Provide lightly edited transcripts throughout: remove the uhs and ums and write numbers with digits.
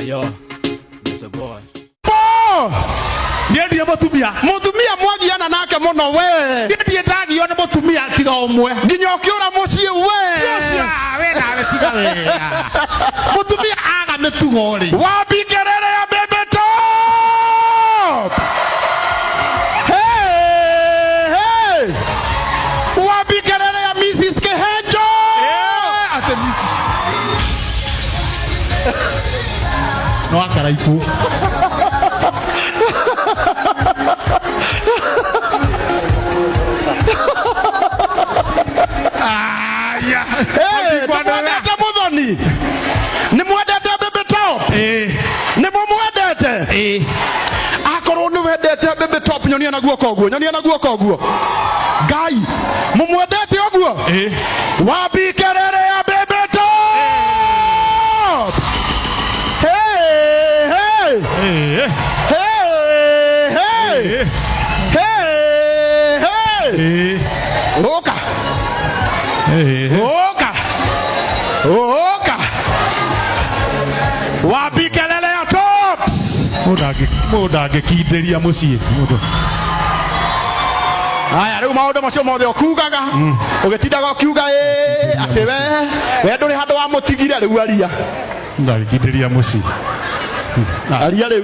Yo, it's a boy. Niĩ ndirĩ mũtumia. Mũtumia mwagiana nake mũno we. Niĩ ndirĩ ndagio nĩ mũtumia tiga ũmwe. Nginya ũkĩũra mũciĩ we. Ũcio we nawe tiga we. Mũtumia aga mĩtugo rĩ. Wapi kelele ya Bebe Top? Hey, hey. Wapi kelele ya Mrs. Kehenjo? Atĩ Mrs. No akaraikwo. Aya. Hey, nĩmwendete Muthoni? Nĩmwendete Bebe Top? Nĩmũmwendete? Akorwo nĩ wendete Bebe Top, nyonia na guoko ũguo, nyonia na guoko ũguo. Ngai, mũmwendete ũguo? Wapi kelele ya Bebe Top? Hey, hey. Hey, hey. Hey, hey. Ũka. Ũka. Ũka. Wapi kelele ya Tops? Mũndũ ndangĩkindĩria mũciĩ. Mũndũ. Aya rĩu maũndũ macio mothe ũkugaga ũgĩtindaga ũkiuga ĩ atĩ we ndũrĩ handũ wamũtigire rĩu aria. Ndangĩkindĩria mũciĩ. Aria rĩu.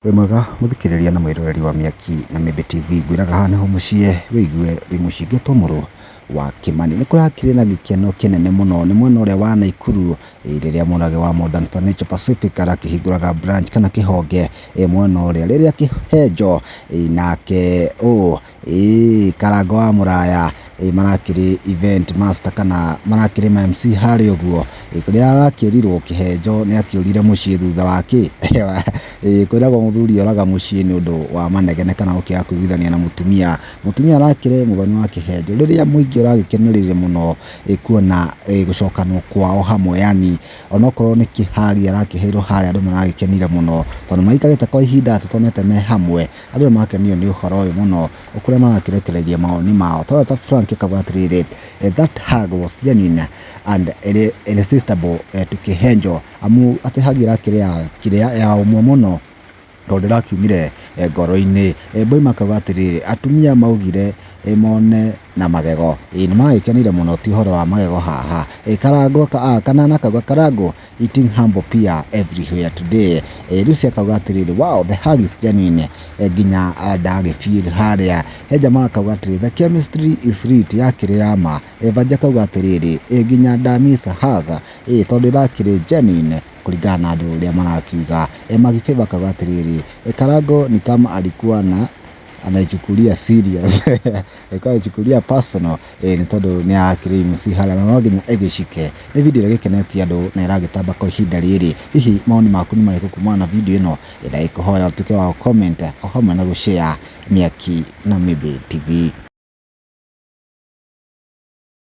Wĩ mwega mũthikĩrĩria na mwĩroreri wa Mĩaki na Mĩmbi TV, ngwĩraga haha nĩho mũciĩ wĩigue wĩ mũciĩ ngetwo mũrũ wa Kĩmani. Nĩ kũrakĩrĩ na gĩkeno kĩnene mũno nĩ mwena ũrĩa wa Naikuru rĩrĩa Mũrage wa Modern Furniture Pacific arakĩhingũraga branch kana kĩhonge mwena ũrĩa rĩrĩa Kĩhenjo nake Karango wa Mũraya marakĩrĩ event master kana marakĩrĩ ma MC harĩa ũguo kũrĩa arakĩrirwo Kĩhenjo nĩ akĩũrire mũciĩ thutha wa kĩ kwĩragwo mũthuri oraga mũciĩ nĩ ũndũ wa manegene kana gũkĩaga kũiguithania na mũtumia. Mũtumia arakĩrĩ mũthoni wa Kĩhenjo rĩrĩa mũingĩ ũragĩkenereire mũno kuona gũcokanwo kwao hamwe, yani onokorwo nĩ kĩhagi arakĩheirwo harĩa andũ maragĩkenire mũno tondũ maikarĩte kwa ihinda tũtonete me hamwe. Andũ nĩ makenio nĩ ũhoro ũyũ mũno kũrĩa marakĩrekereria mawoni mao. Tondũ ta Frank akauga atĩrĩrĩ, that hug was genuine and irresistible to Kĩhenjo, amu atĩ hug ĩrakĩrĩ ya kĩrĩa ya ũmwe mũno tondũ ndĩrakiumire ngoro-inĩ. Boima akauga atĩrĩrĩ, atumia maugire mone na magego. Nĩ maragĩkenire mũno ti ũhoro wa magego haha. Karango Kanana akauga Karango eating humble pia everywhere today. Lucy akauga atĩrĩrĩ, wow, the hug is genuine, nginya ndagĩfeel harĩa. He jamaa akauga atĩrĩrĩ, the chemistry is lit, yakĩrĩ ya ma. Vanja akauga atĩrĩrĩ, nginya ndamisa hug tondũ ĩrakĩrĩ genuine kũringana na andũ ũrĩa marakiuga. Maggie Favor akauga atĩrĩrĩ, Karango ni kama alikuwa na anaichukulia serious, alikuwa anaichukulia personal nĩ tondũ nĩ arakĩrĩ MC harĩa na no nginya ĩgĩcike. Nĩ video ĩrĩa ĩgĩkenetie andũ na ĩragĩtamba kwa ihinda rĩrĩ. Hihi mawoni maku nĩ marĩkũ kumana na video ĩno? Ndagĩkũhoya ũtuĩke wa comment o hamwe na gũshare Mĩaki na Mĩmbi TV.